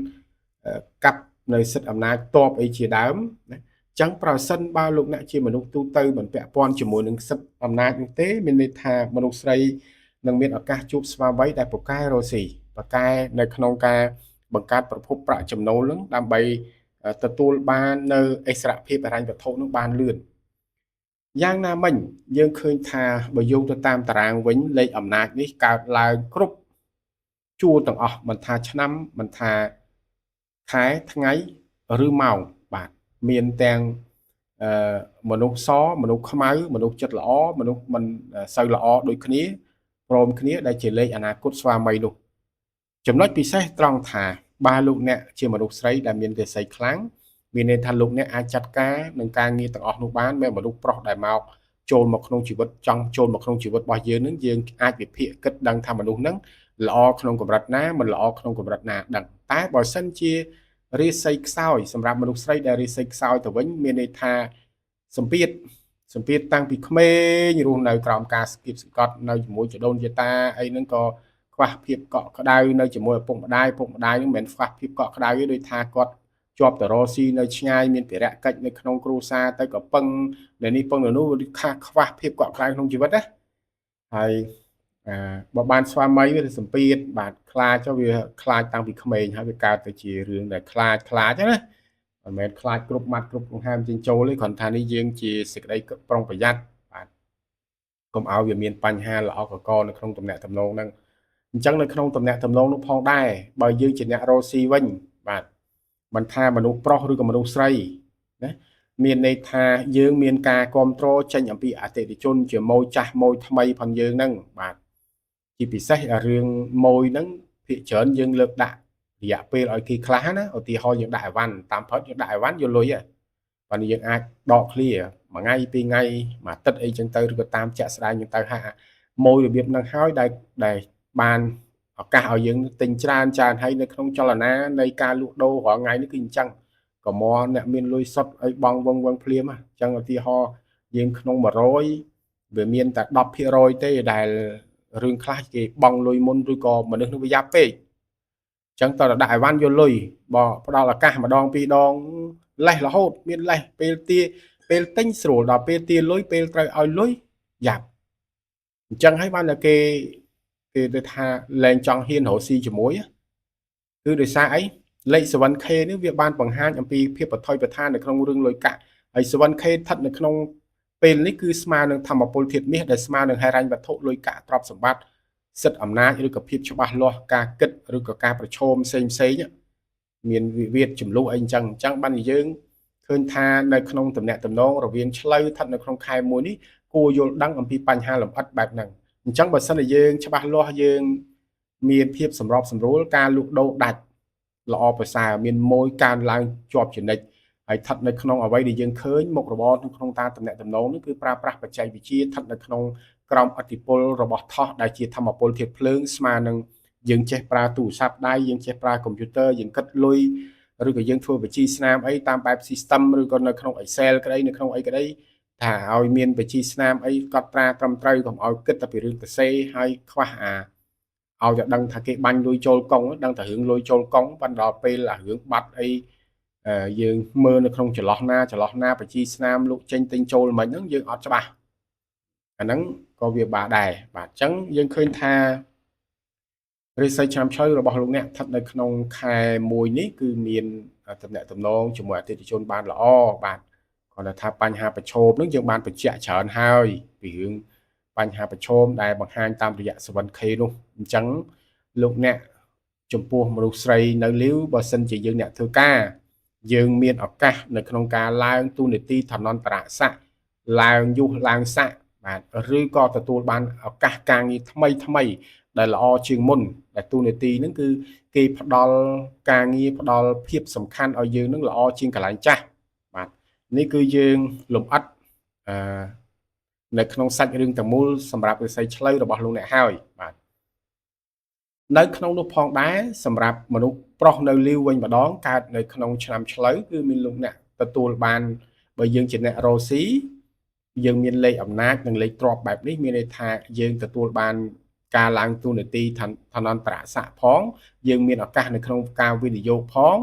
កាប់នៅសិទ្ធិអំណាចតបអីជាដើមណាចឹងប្រសិនបើលោកអ្នកជាមនុស្សទូទៅមិនពាក់ព័ន្ធជាមួយនឹងសិទ្ធិអំណាចនោះទេមានន័យថាមនុស្សស្រីនឹងមានឱកាសជួបស្វាមីដែលពូកែរកស៊ីពូកែនៅក្នុងការបង្កើតប្រភពប្រាក់ចំណូលនឹងដើម្បីទទួលបាននៅឥស្សរភាពហិរញ្ញវត្ថុនឹងបានលឿនយ៉ាងណាមិញយើងឃើញថាបើយោងទៅតាមតារាងវិញលេខអំណាចនេះកើតឡើងគ្រប់ជួរទាំងអស់មិនថាឆ្នាំមិនថាខែថ្ងៃឬម៉ោងបាទមានទាំងមនុស្សសមនុស្សខ្មៅមនុស្សចិត្តល្អមនុស្សមិនសូវល្អដូចគ្នាព្រមគ្នាដែលជាលេខអនាគតស្វាមីនោះចំណុចពិសេសត្រង់ថាបើលោកអ្នកជាមនុស្សស្រីដែលមានរាសីខ្លាំងមានន័យថាលោកអ្នកអាចចាត់ការនឹងការងារទាំងអស់នោះបានមែនមនុស្សប្រុសដែលមកចូលមកក្នុងជីវិតចង់ចូលមកក្នុងជីវិតរបស់យើងនឹងយើងអាចវិភាគគិតដឹងថាមនុស្សនឹងល្អក្នុងកម្រិតណាមិនល្អក្នុងកម្រិតណាដឹងតែបើសិនជារាសីខ្សោយសម្រាប់មនុស្សស្រីដែលរាសីខ្សោយទៅវិញមានន័យថាសម្ពាធតាំងពីក្មេងរស់នៅក្រោមការស្គៀបសង្កត់នៅជាមួយចដូនជាតាអីហ្នឹងក៏ខ្វះភាពកក់ក្ដៅនៅជាមួយឪពុកម្ដាយឪពុកម្ដាយហ្នឹងមិនមែនខ្វះភាពកក់ក្ដៅទេដូចថាគាត់ជាប់តរស៊ីនៅឆ្ងាយមានភារកិច្ចនៅក្នុងគ្រួសារទៅក៏ពឹងនៅនេះពឹងនៅនោះខាខ្វះភាពកក់ក្ដៅក្នុងជីវិតណាហើយបើបានស្វាមីវាទៅសម្ពាធបាទខ្លាចទៅវាខ្លាចតាំងពីក្មេងហើយវាកើតទៅជារឿងដែលខ្លាចណាមិនមែនខ្លាចគ្រប់ម៉ាត់គ្រប់ដង្ហើមចេញចូលទេគ្រាន់ថានេះយើងជាសេចក្តីប្រុងប្រយ័ត្នបាទកុំឲ្យវាមានបញ្ហាល្អកកនៅក្នុងតំណែងតំណងហ្នឹងអញ្ចឹងនៅក្នុងតំណែងតំណងនោះផងដែរបើយើងជាអ្នករកស៊ីវិញបាទមិនថាមនុស្សប្រុសឬក៏មនុស្សស្រីណាមានន័យថាយើងមានការគ្រប់គ្រងចេញអំពីអតិថិជនជាម៉ូយចាស់ម៉ូយថ្មីផងយើងហ្នឹងបាទជាពិសេសរឿងម៉ូយហ្នឹងភាគច្រើនយើងលើកដាក់រយៈពេលឲ្យគេខ្លះណាឧទាហរណ៍យើងដាក់អីវ៉ាន់តាមផុតយើងដាក់អីវ៉ាន់យកលុយហ្នឹងបាទយើងអាចដកឃ្លាមួយថ្ងៃពីរថ្ងៃមួយអាទិត្យអីចឹងទៅឬក៏តាមជាក់ស្ដែងចឹងទៅហាក់ម៉ូយរបៀបហ្នឹងហើយដែលបានឱកាសឲ្យយើងទិញច្រើនច្រើនហើយនៅក្នុងចលនានៃការលក់ដូររាល់ថ្ងៃនេះគឺអញ្ចឹងក៏មកអ្នកមានលុយសុទ្ធឲ្យបងវងវងភ្លាមអញ្ចឹងឧទាហរណ៍យើងក្នុង100វាមានតែ10%ទេដែលរឿងខ្លះគេបង់លុយមុនឬក៏មនុស្សនោះវាយ៉ាប់ពេកអញ្ចឹងតើដាក់អីវ៉ាន់យកលុយបើផ្ដល់ឱកាសម្ដងពីរដងលេះរហូតមានលេះពេលទាពេលទិញស្រួលដល់ពេលទាលុយពេលត្រូវឲ្យលុយយ៉ាប់អញ្ចឹងហើយបានតែគេទៅថាលែងចង់ហ៊ានរកស៊ីជាមួយគឺដោយសារអីលេខ 7K នេះវាបានបង្ហាញអំពីភាពបថុយប្រឋាននៅក្នុងរឿងលុយកាក់ហើយ 7K ស្ថិតនៅក្នុងពេលនេះគឺស្មើនឹងធម្មពលធាតុមាសដែលស្មើនឹងហិរញ្ញវត្ថុលុយកាក់ទ្រព្យសម្បត្តិសិទ្ធិអំណាចឬក៏ភាពច្បាស់លាស់ការគិតឬក៏ការប្រឈមផ្សេងផ្សេងមានវិវាទចំនួនអីអញ្ចឹងអញ្ចឹងបានយើងឃើញថានៅក្នុងតំណែងតំណងរវាងឆ្លូវស្ថិតនៅក្នុងខែមួយនេះគួរយល់ដឹងអំពីបញ្ហាលម្អិតបែបហ្នឹងអញ្ចឹងបើសិនជាយើងច្បាស់លាស់យើង មានភាពសម្របសម្រួលការលក់ដូរដាច់ល្អប្រសើរមានម៉ួយកើនឡើងជាប់ជានិច្ចហើយស្ថិតនៅក្នុងអ្វីដែលយើងឃើញមុខរបរក្នុងការតំណាក់តំណងនេះគឺប្រើប្រាស់បច្ចេកវិទ្យាស្ថិតនៅក្នុងក្រោមឥទ្ធិពលរបស់ថោះដែលជាធម្មពលធាតុភ្លើងស្មើនឹងយើងចេះប្រើទូរស័ព្ទដៃយើងចេះប្រើកុំព្យូទ័រយើងគិតលុយឬក៏យើងធ្វើបញ្ជីស្នាមអីតាមបែប system ឬក៏នៅក្នុង Excel ក្តីនៅក្នុងអីក្តីថាឲ្យមានបញ្ជីស្នាមអីកត់ត្រាត្រឹមត្រូវកុំឲ្យគិតតែពីរឿងទៅសេហើយខ្វះអាឲ្យតែដឹងថាគេបាញ់លុយចូលកុងដឹងតែរឿងលុយចូលកុងប៉ុន្តែដល់ពេលអារឿងបាត់អីយើងមើលនៅក្នុងចន្លោះណាចន្លោះណាបញ្ជីស្នាមលក់ចេញទិញចូលមិនហ្នឹងយើងអត់ច្បាស់អាហ្នឹងក៏វាបាដែរបាទអញ្ចឹងយើងឃើញថារិស័យឆ្នាំឆ្លូវរបស់លោកអ្នកស្ថិតនៅក្នុងខែមួយនេះគឺមានតំណែងតំណងជាមួយអតិថិជនបានល្អបាទគ្រាន់តែថាបញ្ហាប្រឈមនឹងយើងបានបញ្ជាក់ច្រើនហើយពីរឿងបញ្ហាប្រឈមដែលបង្ហាញតាមរយៈ 7K នោះអញ្ចឹងលោកអ្នកចំពោះមនុស្សស្រីនៅលាវបើសិនជាយើងអ្នកធ្វើការយើងមានឱកាសនៅក្នុងការឡើងទូនាទីឋានន្តរស័ក្តិឡើងយុះឡើងស័ក្តិបាទឬក៏ទទួលបានឱកាសការងារថ្មីថ្មីដែលល្អជាងមុនដែលទូនាទីហ្នឹងគឺគេផ្ដល់ការងារផ្ដល់ភាពសំខាន់ឲ្យយើងនឹងល្អជាងកន្លែងចាស់បាទនេះគឺយើងលំអិតអឺនៅក្នុងសាច់រឿងទាំងមូលសម្រាប់វិស័យឆ្លូវរបស់លោកអ្នកហើយបាទនៅក្នុងនោះផងដែរសម្រាប់មនុស្សប្រុសនៅលាវវិញម្ដងកើតនៅក្នុងឆ្នាំឆ្លូវគឺមានលោកអ្នកទទួលបានបើយើងជាអ្នករ៉ូស៊ីយើងមានលេខអំណាចនិងលេខទ្រព្យបែបនេះមានន័យថាយើងទទួលបានការឡើងទូនាទីឋានន្តរស័ក្តិផងយើងមានឱកាសនៅក្នុងការវិនិយោគផង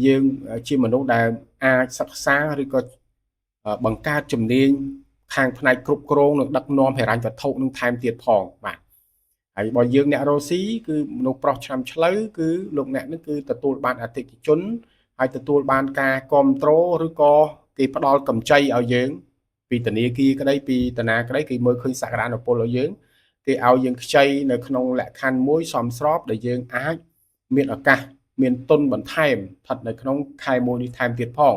យើងជាមនុស្សដែលអាចសិក្សាឬក៏បង្កើតជំនាញខាងផ្នែកគ្រប់គ្រងនិងដឹកនាំហិរញ្ញវត្ថុនឹងថែមទៀតផងបាទហើយបើយើងអ្នករ៉ូស៊ីគឺមនុស្សប្រុសឆ្នាំឆ្លូវគឺលោកអ្នកនឹងគឺទទួលបានអតិថិជនហើយទទួលបានការគ្រប់គ្រងឬក៏គេផ្ដល់កម្ចីឲ្យយើងពីធនាគារក្តីពីតាណាក្តីគេមើលឃើញសក្តានុពលឲ្យយើងគេឲ្យយើងខ្ចីនៅក្នុងលក្ខខណ្ឌមួយសមស្របដែលយើងអាចមានឱកាសមានទុនបន្ថែមស្ថិតនៅក្នុងខែមួយនេះថែមទៀតផង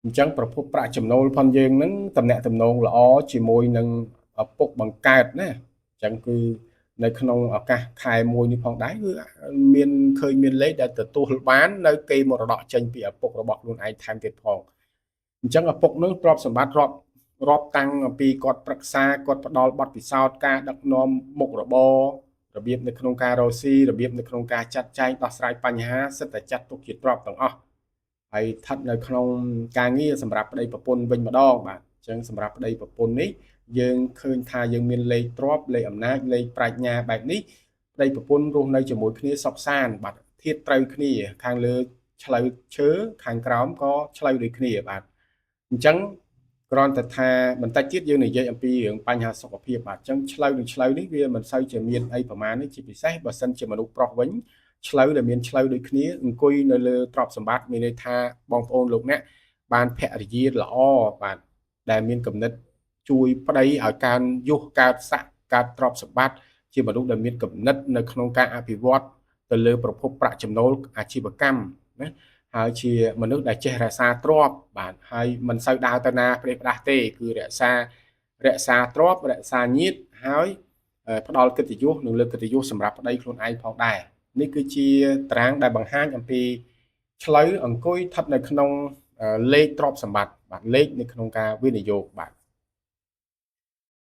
អញ្ចឹងប្រភពប្រាក់ចំណូលផងយើងនឹងតំណាក់តំណងល្អជាមួយនឹងឪពុកបង្កើតណាអញ្ចឹងគឺនៅក្នុងឱកាសខែមួយនេះផងដែរគឺមានឃើញមានលេខដែលទទួលបាននៅគេមរតកចេញពីឪពុករបស់ខ្លួនឯងថែមទៀតផងអញ្ចឹងឪពុកនឹងទ្រព្យសម្បត្តិរាប់រាប់តាំងអំពីគាត់ប្រឹក្សាគាត់ផ្ដល់បទពិសោធន៍ការដឹកនាំមុខរបររបៀបនៅក្នុងការរកស៊ីរបៀបនៅក្នុងការចាត់ចែងដោះស្រាយបញ្ហាសិតតែចាត់ទុកជាទ្រព្យទាំងអស់ហើយស្ថិតនៅក្នុងការងារសម្រាប់ប្តីប្រពន្ធវិញម្ដងបាទអញ្ចឹងសម្រាប់ប្តីប្រពន្ធនេះយើងឃើញថាយើងមានលេខទ្រព្យលេខអំណាចលេខប្រាជ្ញាបែបនេះប្តីប្រពន្ធរស់នៅជាមួយគ្នាសុខសាន្តបាទធៀបត្រូវគ្នាខាងលើឆ្លូវឈើខាងក្រោមក៏ឆ្លូវដូចគ្នាបាទអញ្ចឹងគ្រាន់តែថាបន្តិចទៀតយើងនិយាយអំពីរឿងបញ្ហាសុខភាពបាទអញ្ចឹងឆ្លូវនិងឆ្លូវនេះវាមិនសូវជាមានអីប្រមាណនេះជាពិសេសបើសិនជាមនុស្សប្រុសវិញឆ្លូវដែលមានឆ្លូវដូចគ្នាអង្គុយនៅលើទ្រព្យសម្បត្តិមានន័យថាបងប្អូនលោកអ្នកបានភរិយាល្អបាទដែលមានគំនិតជួយប្តីឲ្យកើនយុះកើតស័ក្តិកើតទ្រព្យសម្បត្តិជាមនុស្សដែលមានគំនិតនៅក្នុងការអភិវឌ្ឍទៅលើប្រភពប្រាក់ចំណូលអាជីវកម្មណាហើយជាមនុស្សដែលចេះរក្សាទ្រព្យបាទហើយមិនសូវដើរទៅណាប្រេះផ្ដាស់ទេគឺរក្សារក្សាទ្រព្យរក្សាញាតិហើយផ្ដល់កិត្តិយសនិងលើកកិត្តិយសសម្រាប់ប្តីខ្លួនឯងផងដែរនេះគឺជាតារាងដែលបង្ហាញអំពីឆ្លូវអង្គុយស្ថិតនៅក្នុងលេខទ្រព្យសម្បត្តិបាទលេខនៅក្នុងការវិនិយោគបាទ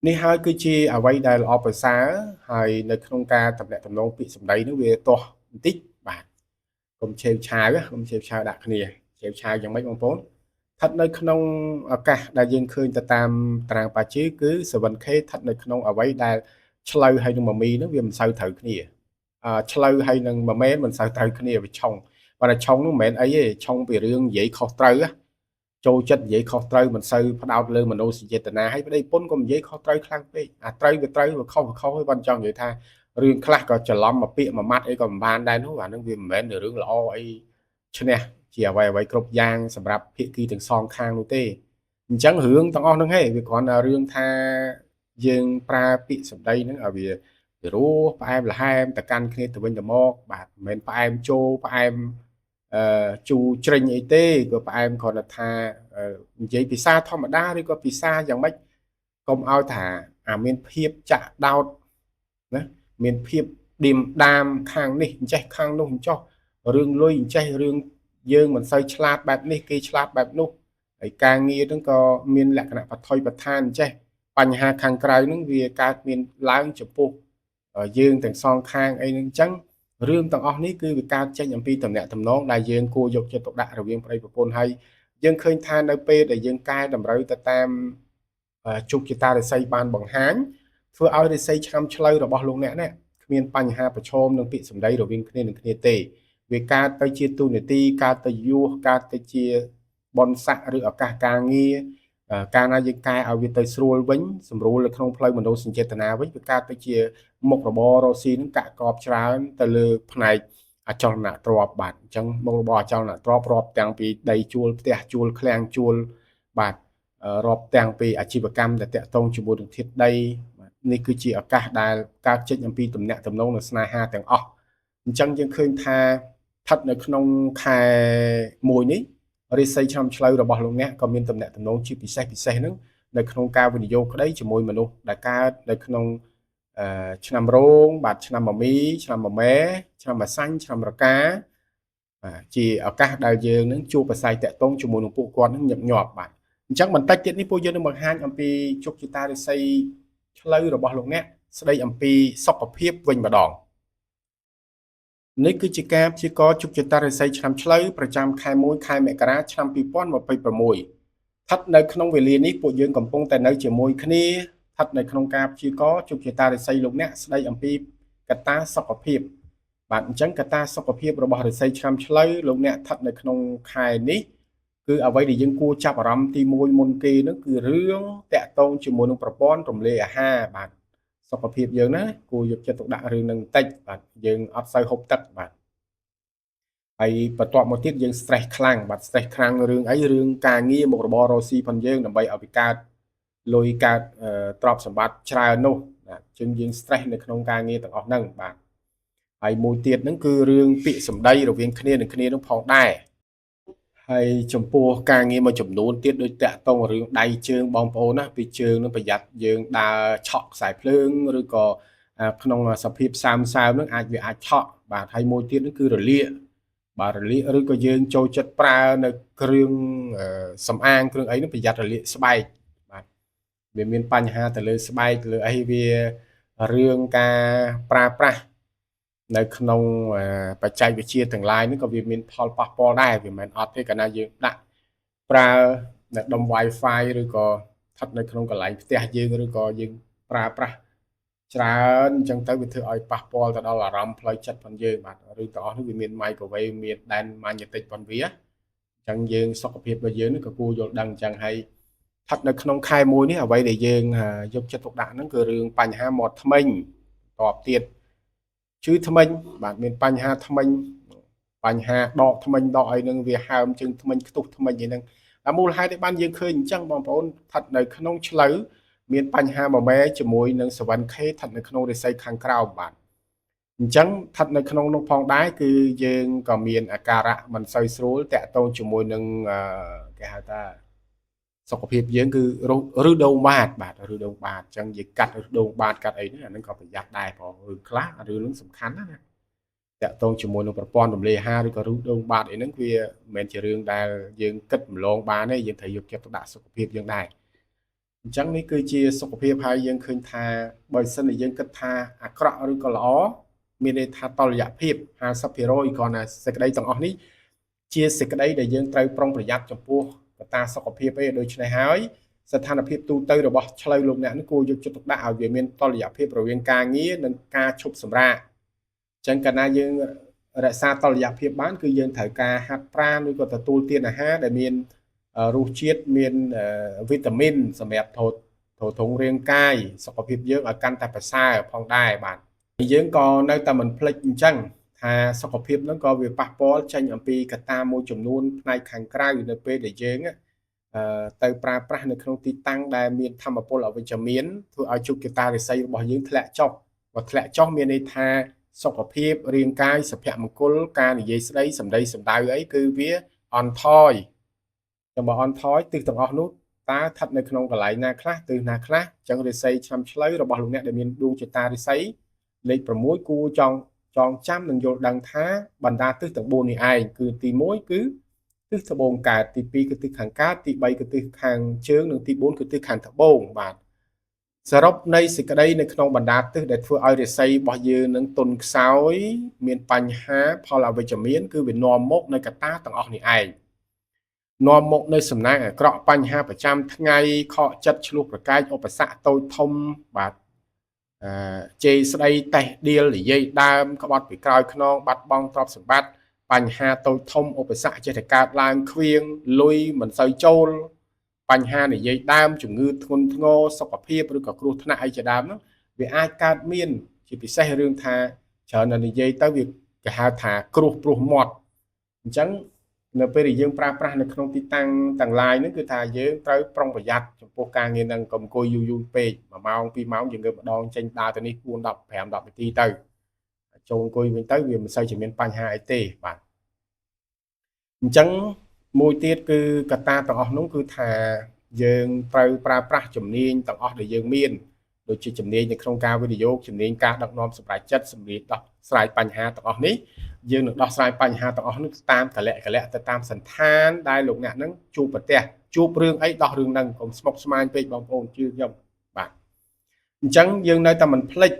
នេះហើយគឺជាអ្វីដែលល្អប្រសើរហើយនៅក្នុងការតំណាក់តំណងពាក្យសម្ដីនោះវាទាស់បន្តិចបាទកុំឆេវឆាវកុំឆេវឆាវដាក់គ្នាឆេវឆាវយ៉ាងម៉េចបងប្អូនស្ថិតនៅក្នុងឱកាសដែលយើងឃើញទៅតាមតារាងបាជីគឺ 7K ស្ថិតនៅក្នុងអ្វីដែលឆ្លូវហើយនឹងមមីនឹងវាមិនសូវត្រូវគ្នាឆ្លូវហើយនឹងមមែនមិនសូវត្រូវគ្នាវាឆុងបើតែឆុងនោះមិនមែនអីទេឆុងពីរឿងនិយាយខុសត្រូវចូលចិត្តនិយាយខុសត្រូវមិនសូវផ្ដោតលើមនោសញ្ចេតនាហើយប្តីប្រពន្ធក៏និយាយខុសត្រូវខ្លាំងពេកអាត្រូវវាត្រូវវាខុសវាខុសហើយបើចង់និយាយថារឿងខ្លះក៏ច្រឡំមកពាក្យមួយម៉ាត់អីក៏មិនបានដែរនោះអានឹងវាមិនមែនជារឿងល្អអីឈ្នះជាអ្វីអ្វីគ្រប់យ៉ាងសម្រាប់ភាគីទាំងសងខាងនោះទេអញ្ចឹងរឿងទាំងអស់ហ្នឹងហេវាគ្រាន់តែរឿងថាយើងប្រើពាក្យសម្ដីហ្នឹងឲ្យវាពីរោះផ្អែមល្ហែមទៅកាន់គ្នាទៅវិញទៅមកបាទមិនមែនផ្អែមចូលផ្អែមអឺជូរជ្រិញអីទេក៏ផ្អែមគ្រាន់តែថានិយាយភាសាធម្មតាឬក៏ភាសាយ៉ាងម៉េចកុំឲ្យថាអាមានភាពចាក់ដោតណាមានភាព ឌៀមដាមខាងនេះអញ្ចេះខាងនោះអញ្ចោះរឿងលុយអញ្ចេះរឿងយើងមិនសូវឆ្លាតបែបនេះគេឆ្លាតបែបនោះហើយការងារហ្នឹងក៏មានលក្ខណៈបថុយបឋានអញ្ចេះបញ្ហាខាងក្រៅហ្នឹងវាកើតមានឡើងចំពោះយើងទាំងសងខាងអីហ្នឹងអញ្ចឹងរឿងទាំងអស់នេះគឺវាកើតចេញអំពីតំណែងតំណងដែលយើងគួរយកចិត្តទុកដាក់រវាងប្តីប្រពន្ធហើយយើងឃើញថានៅពេលដែលយើងកែតម្រូវទៅតាមជោគជតារិស័យបានបង្ហាញធ្វើឲ្យរិស័យឆ្នាំឆ្លូវរបស់លោកអ្នកនេះគ្មានបញ្ហាប្រឈមនឹងពាក្យសម្ដីរវាងគ្នានឹងគ្នាទេវាកើតទៅជាទូនាទីកើតទៅយោសកើតទៅជាបុណ្យស័ក្តិឬឱកាសការងារកាលណាយើងកែឲ្យវាទៅស្រួលវិញសម្រួលនៅក្នុងផ្លូវមនោសញ្ចេតនាវិញវាកើតទៅជាមុខរបររកស៊ីនឹងកាក់កបច្រើនទៅលើផ្នែកអចលនទ្រព្យបាទអញ្ចឹងមុខរបរអចលនទ្រព្យរាប់ទាំងពីដីជួលផ្ទះជួលឃ្លាំងជួលបាទរាប់ទាំងពីអាជីវកម្មដែលតាក់ទងជាមួយនឹងធាតុដីបាទនេះគឺជាឱកាសដែលកើតចេញអំពីទំនាក់ទំនងនិងស្នេហាទាំងអស់អញ្ចឹងយើងឃើញថាស្ថិតនៅក្នុងខែមួយនេះរិស័យឆ្នាំឆ្លូវរបស់លោកអ្នកក៏មានទំនាក់ទំនងជាពិសេសពិសេសហ្នឹងនៅក្នុងការវិនិយោគក្តីជាមួយមនុស្សដែលកើតនៅក្នុងឆ្នាំរោងបាទឆ្នាំមមីឆ្នាំមមែឆ្នាំម្សាញ់ឆ្នាំរកាបាទជាឱកាសដែលយើងនឹងជួបប្រស័យតាក់ទងជាមួយនឹងពួកគាត់នឹងញឹកញាប់បាទអញ្ចឹងបន្តិចទៀតនេះពួកយើងនឹងបង្ហាញអំពីជោគជតារិស័យឆ្លូវរបស់លោកអ្នកស្ដីអំពីសុខភាពវិញម្ដងនេះគឺជាការព្យាករណ៍ជោគជតារិស័យឆ្នាំឆ្លូវប្រចាំខែ1ខែមករាឆ្នាំ2026ស្ថិតនៅក្នុងវេលានេះពួកយើងកំពុងតែនៅជាមួយគ្នាស្ថិតនៅក្នុងការព្យាករណ៍ជោគជតារិស័យលោកអ្នកស្ដីអំពីកត្តាសុខភាពបាទអញ្ចឹងកត្តាសុខភាពរបស់រិស័យឆ្នាំឆ្លូវលោកអ្នកស្ថិតនៅក្នុងខែនេះគឺអ្វីដែលយើងគួរចាប់អារម្មណ៍ទី1មុនគេនោះគឺរឿងតាក់ទងជាមួយនឹងប្រព័ន្ធរំលាយអាហារបាទសុខភាពយើងណាគួរយកចិត្តទុកដាក់រឿងនឹងបន្តិចបាទយើងអត់សូវហូបទឹកបាទហើយបន្ទាប់មកទៀតយើង stress ខ្លាំងបាទ stress ខ្លាំងរឿងអីរឿងការងារមុខរបររកស៊ីផងយើងដើម្បីឲ្យវាកើតលុយកើតទ្រព្យសម្បត្តិច្រើននោះបាទជាងយើង stress នៅក្នុងការងារទាំងអស់ហ្នឹងបាទហើយមួយទៀតហ្នឹងគឺរឿងពាក្យសម្ដីរវាងគ្នានឹងគ្នានឹងផងដែរហើយចំពោះការងារមួយចំនួនទៀតដូចតាក់ទងរឿងដៃជើងបងប្អូនណាពីជើងនឹងប្រយ័ត្នយើងដើរឆក់ខ្សែភ្លើងឬក៏ក្នុងសភាពសើមសើមនឹងអាចវាអាចឆក់បាទហើយមួយទៀតនឹងគឺរលាកបាទរលាកឬក៏យើងចូលចិត្តប្រើនៅគ្រឿងសំអាងគ្រឿងអីនឹងប្រយ័ត្នរលាកស្បែកបាទវាមានបញ្ហាទៅលើស្បែកលើអីវារឿងការប្រើប្រាស់នៅក្នុងបច្ចេកវិទ្យាទាំងឡាយនេះក៏វាមានផលប៉ះពាល់ដែរវាមិនមែនអត់ទេកាលណាយើងដាក់ប្រើនៅដុំ Wi-Fi ឬក៏ស្ថិតនៅក្នុងកន្លែងផ្ទះយើងឬក៏យើងប្រើប្រាស់ច្រើនអញ្ចឹងទៅវាធ្វើឲ្យប៉ះពាល់ទៅដល់អារម្មណ៍ផ្លូវចិត្តផងយើងបាទរឿងទាំងអស់នេះវាមាន microwave មានដែន magnetic ផងវាអញ្ចឹងយើងសុខភាពរបស់យើងនេះក៏គួរយល់ដឹងអញ្ចឹងហើយស្ថិតនៅក្នុងខែមួយនេះអ្វីដែលយើងយកចិត្តទុកដាក់ហ្នឹងគឺរឿងបញ្ហាមាត់ធ្មេញតបទៀតឈឺធ្មេញបាទមានបញ្ហាធ្មេញបញ្ហាដកធ្មេញដកអីហ្នឹងវាហើមជើងធ្មេញខ្ទុះធ្មេញអីហ្នឹងតែមូលហេតុដែលបានយើងឃើញអញ្ចឹងបងប្អូនស្ថិតនៅក្នុងឆ្លូវមានបញ្ហាមមែជាមួយនឹង 7K ស្ថិតនៅក្នុងរិស័យខាងក្រោមបាទអញ្ចឹងស្ថិតនៅក្នុងនោះផងដែរគឺយើងក៏មានអាការៈមិនសូវស្រួលតាក់ទងជាមួយនឹងគេហៅថាសុខភាពយើងគឺឬដូងបាតបាទឬដូងបាតអញ្ចឹងយើងកាត់ឬដូងបាតកាត់អីហ្នឹងអាហ្នឹងក៏ប្រយ័ត្នដែរផងរឿងខ្លះរឿងហ្នឹងសំខាន់ណាស់ណាតាក់ទងជាមួយនឹងប្រព័ន្ធរំលាយអាហារឬក៏ឬដូងបាតអីហ្នឹងវាមិនមែនជារឿងដែលយើងគិតម្លងបានទេយើងត្រូវយកចិត្តទុកដាក់សុខភាពយើងដែរអញ្ចឹងនេះគឺជាសុខភាពហើយយើងឃើញថាបើសិនជាយើងគិតថាអាក្រក់ឬក៏ល្អមានន័យថាតលយៈភាព50%គ្រាន់តែសេចក្តីទាំងអស់នេះជាសេចក្តីដែលយើងត្រូវប្រុងប្រយ័ត្នចំពោះកត្តាសុខភាពឯងដូច្នេះហើយស្ថានភាពទូទៅរបស់ឆ្លូវលោកអ្នកនេះគួរយកចិត្តទុកដាក់ឲ្យវាមានតលយៈភាពរវាងការងារនិងការឈប់សម្រាកអញ្ចឹងកាលណាយើងរក្សាតលយៈភាពបានគឺយើងត្រូវការហាត់ប្រាណឬក៏ទទួលទានអាហារដែលមានរសជាតិមានវីតាមីនសម្រាប់ថតធងរាងកាយសុខភាពយើងឲ្យកាន់តែប្រសើរផងដែរបាទយើងក៏នៅតែមិនភ្លេចអញ្ចឹងថាសុខភាពហ្នឹងក៏វាប៉ះពាល់ចេញអំពីកត្តាមួយចំនួនផ្នែកខាងក្រៅនៅពេលដែលយើងទៅប្រើប្រាស់នៅក្នុងទីតាំងដែលមានធម្មពលអវិជ្ជមានធ្វើឲ្យជោគជតារិស័យរបស់យើងធ្លាក់ចុះបើធ្លាក់ចុះមានន័យថាសុខភាពរាងកាយសុភមង្គលការនិយាយស្ដីសម្ដីសម្ដៅអីគឺវាអន់ថយតែបើអន់ថយទិសទាំងអស់នោះតើស្ថិតនៅក្នុងកន្លែងណាខ្លះទិសណាខ្លះអញ្ចឹងរិស័យឆ្នាំឆ្លូវរបស់លោកអ្នកដែលមានដួងជតារិស័យ លេខ6គួរចង់ចងចាំនិងយល់ដឹងថាបណ្ដាទិសទាំង4នេះឯងគឺទី1គឺទិសត្បូងកើតទី2គឺទិសខាងកើតទី3គឺទិសខាងជើងនិងទី4គឺទិសខាងត្បូងបាទសរុបនៃសេចក្តីនៅក្នុងបណ្ដាទិសដែលធ្វើឲ្យរាសីរបស់យើងនឹងទន់ខ្សោយមានបញ្ហាផលអវិជ្ជមានគឺវានាំមកនៅកត្តាទាំងអស់នេះឯងនាំមកនៅសំណាងអាក្រក់បញ្ហាប្រចាំថ្ងៃខកចិត្តឆ្លោះប្រកែកឧបសគ្គតូចធំបាទអឺជេរស្ដីតេះដៀលនិយាយដើមក្បត់ពីក្រោយខ្នងបាត់បង់ទ្រព្យសម្បត្តិបញ្ហាតូចធំឧបសគ្គចេះតែកើតឡើងខ្វៀងលុយមិនសូវចូលបញ្ហានិយាយដើមជំងឺធ្ងន់ធ្ងរសុខភាពឬក៏គ្រោះថ្នាក់អីជាដើមហ្នឹងវាអាចកើតមានជាពិសេសរឿងថាច្រើនតែនិយាយទៅវាគេហៅថាគ្រោះព្រោះមាត់អញ្ចឹងនៅពេលដែលយើងប្រើប្រាស់នៅក្នុងទីតាំងទាំងឡាយហ្នឹងគឺថាយើងត្រូវប្រុងប្រយ័ត្នចំពោះការងារហ្នឹងកុំអង្គុយយូរយូរពេក1ម៉ោង2ម៉ោងយើងងើបម្ដងចេញដើរទៅនេះ4 10 5 10នាទីទៅចូលអង្គុយវិញទៅវាមិនសូវជាមានបញ្ហាអីទេបាទអញ្ចឹងមួយទៀតគឺកត្តាទាំងអស់នោះគឺថាយើងត្រូវប្រើប្រាស់ជំនាញទាំងអស់ដែលយើងមានដូចជាជំនាញនៅក្នុងការវិនិយោគជំនាញការដឹកនាំសម្រេចចិត្តសម្រាប់ដោះស្រាយបញ្ហាទាំងអស់នេះយើងនឹងដោះស្រាយបញ្ហាទាំងអស់នេះតាមកលៈកលៈទៅតាមសន្តានដែលលោកអ្នកនឹងជួបប្រទះជួបរឿងអីដោះរឿងហ្នឹងកុំស្មុគស្មាញពេកបងប្អូនជឿខ្ញុំបាទអញ្ចឹងយើងនៅតែមិនភ្លេច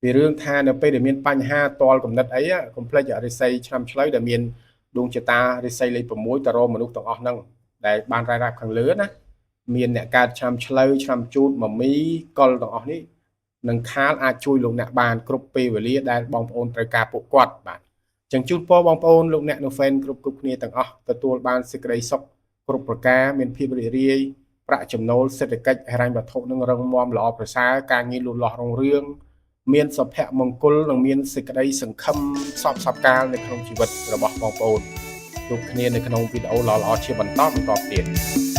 ពីរឿងថានៅពេលដែលមានបញ្ហាតលកំណត់អីកុំភ្លេចរិស័យឆ្នាំឆ្លូវដែលមានដួងជតារិស័យលេខ6ទៅរកមនុស្សទាំងអស់ហ្នឹងដែលបានរាយរាប់ខាងលើណាមានអ្នកកើតឆ្នាំឆ្លូវឆ្នាំជូតមមីកុលទាំងអស់នេះនឹងខាលអាចជួយលោកអ្នកបានគ្រប់ពេលវេលាដែលបងប្អូនត្រូវការពួកគាត់បាទចឹងជូនពរបងប្អូនលោកអ្នកនៅហ្វេនគ្រប់គ្រប់គ្នាទាំងអស់ទទួលបានសេចក្តីសុខគ្រប់ប្រការមានភាពរីករាយប្រាក់ចំណូលសេដ្ឋកិច្ចហិរញ្ញវត្ថុនឹងរឹងមាំល្អប្រសើរការងារលូតលាស់រុងរឿងមានសុភមង្គលនិងមានសេចក្តីសង្ឃឹមសពសពកាលនៅក្នុងជីវិតរបស់បងប្អូនជួបគ្នានៅក្នុងវីដេអូល្អៗជាបន្តបន្តទៀត។